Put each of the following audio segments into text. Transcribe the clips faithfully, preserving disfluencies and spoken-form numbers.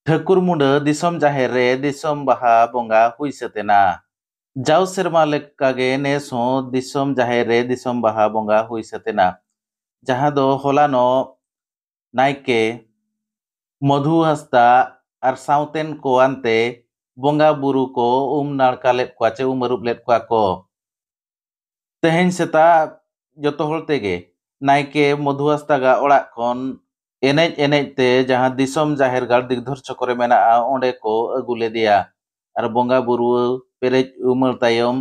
ᱴᱷᱟᱹᱠᱩᱨ ᱢᱩᱸᱰᱟᱹ ᱫᱤᱥᱚᱢ ᱡᱟᱦᱮᱨ ᱨᱮ ᱫᱤᱥᱚᱢ ᱵᱟᱦᱟ ᱵᱚᱸᱜᱟ ᱦᱩᱭ ᱥᱟᱹᱛ ᱮᱱᱟ᱾ ᱡᱟᱣ ᱥᱮᱨᱢᱟ ᱞᱮᱠᱟᱜᱮ ᱱᱮᱥ ᱦᱚᱸ ᱫᱤᱥᱚᱢ ᱡᱟᱦᱮᱨ ᱨᱮ ᱫᱤᱥᱚᱢ ᱵᱟᱦᱟ ᱵᱚᱸᱜᱟ ᱦᱩᱭ ᱥᱟᱹᱛ ᱮᱱᱟ, ᱡᱟᱦᱟᱸ ᱫᱚ ᱦᱚᱞᱟᱱᱚᱜ ᱱᱟᱭᱠᱮ ᱢᱚᱫᱷᱩ ᱦᱟᱸᱥᱫᱟ ᱟᱨ ᱥᱟᱶᱛᱮᱱ ᱠᱚ ᱟᱱᱛᱮ ᱵᱚᱸᱜᱟ ᱵᱩᱨᱩ ᱠᱚ ᱩᱢ ᱱᱟᱲᱠᱟ ᱞᱮᱫ ᱠᱚᱣᱟ ᱪᱮ ᱩᱢ ᱟᱹᱨᱩᱵ ᱞᱮᱫ ᱠᱚᱣᱟ ᱠᱚ᱾ ᱛᱮᱦᱮᱧ ᱥᱮᱛᱟᱜ ᱡᱚᱛᱚ ᱦᱚᱲ ᱛᱮᱜᱮ ᱱᱟᱭᱠᱮ ᱢᱚᱫᱷᱩ ᱦᱟᱸᱥᱫᱟᱜᱟᱜ ᱚᱲᱟᱜ ᱠᱷᱚᱱ ᱮᱱᱮᱡ ᱮᱱᱮᱡ ᱛᱮ ᱡᱟᱦᱟᱸ ᱫᱤᱥᱚᱢ ᱡᱟᱦᱮᱨ ᱜᱟᱲ ᱫᱤᱜᱽᱫᱷᱚᱨ ᱪᱚᱠᱚᱨ ᱨᱮ ᱢᱮᱱᱟᱜᱼᱟ, ᱚᱸᱰᱮ ᱠᱚ ᱟᱹᱜᱩ ᱞᱮᱫᱮᱭᱟ᱾ ᱟᱨ ᱵᱚᱸᱜᱟ ᱵᱩᱨᱩ ᱯᱮᱨᱮᱡ ᱩᱢᱟᱹᱞ ᱛᱟᱭᱚᱢ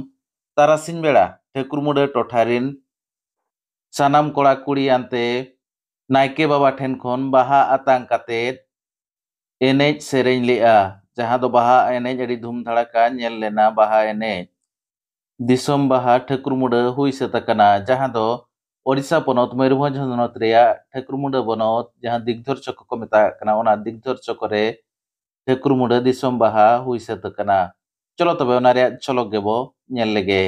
ᱛᱟᱨᱟᱥᱤᱧ ᱵᱮᱲᱟ ᱴᱷᱟᱹᱠᱩᱨ ᱢᱩᱸᱰᱟᱹ ᱴᱚᱴᱷᱟ ᱨᱤᱱ ᱥᱟᱱᱟᱢ ᱠᱚᱲᱟ ᱠᱩᱲᱤ ᱟᱱᱛᱮ ᱱᱟᱭᱠᱮ ᱵᱟᱵᱟ ᱴᱷᱮᱱ ᱠᱷᱚᱱ ᱵᱟᱦᱟ ᱟᱛᱟᱝ ᱠᱟᱛᱮ ᱮᱱᱮᱡ ᱥᱮᱨᱮᱧ ᱞᱮᱜᱼᱟ, ᱡᱟᱦᱟᱸ ᱫᱚ ᱵᱟᱦᱟ ᱮᱱᱮᱡ ᱟᱹᱰᱤ ᱫᱷᱩᱢ ᱫᱷᱟᱲᱟᱠᱟ ᱧᱮᱞ ᱞᱮᱱᱟ᱾ ᱵᱟᱦᱟ ᱮᱱᱮᱡ ᱫᱤᱥᱚᱢ ᱵᱟᱦᱟ ᱴᱷᱟᱹᱠᱩᱨ ᱢᱩᱸᱰᱟᱹ ᱦᱩᱭ ᱥᱟᱹᱛ ᱟᱠᱟᱱᱟ, ᱡᱟᱦᱟᱸ ᱫᱚ ᱳᱰᱤᱥᱟ ᱯᱚᱱᱚᱛ ᱢᱚᱭᱩᱨᱵᱷᱚᱸᱡᱽ ᱦᱚᱱᱚᱛ ᱨᱮᱭᱟᱜ ᱴᱷᱟᱹᱠᱩᱨ ᱢᱩᱸᱰᱟᱹ ᱵᱚᱱᱚᱛ, ᱡᱟᱦᱟᱸ ᱫᱤᱜᱽᱫᱷᱚᱨ ᱪᱚᱠᱚ ᱠᱚ ᱢᱮᱛᱟᱜ ᱠᱟᱱᱟ, ᱚᱱᱟ ᱫᱤᱜᱽᱫᱷᱚᱨ ᱪᱚᱠᱚ ᱨᱮ ᱴᱷᱟᱹᱠᱩᱨ ᱢᱩᱸᱰᱟᱹ ᱫᱤᱥᱚᱢ ᱵᱟᱦᱟ ᱦᱩᱭ ᱥᱟᱹᱛ ᱟᱠᱟᱱᱟ᱾ ᱪᱚᱞᱚ ᱛᱚᱵᱮ ᱚᱱᱟ ᱨᱮᱭᱟᱜ ᱪᱷᱚᱞᱚᱠ ᱜᱮᱵᱚ ᱧᱮᱞ ᱞᱮᱜᱮ᱾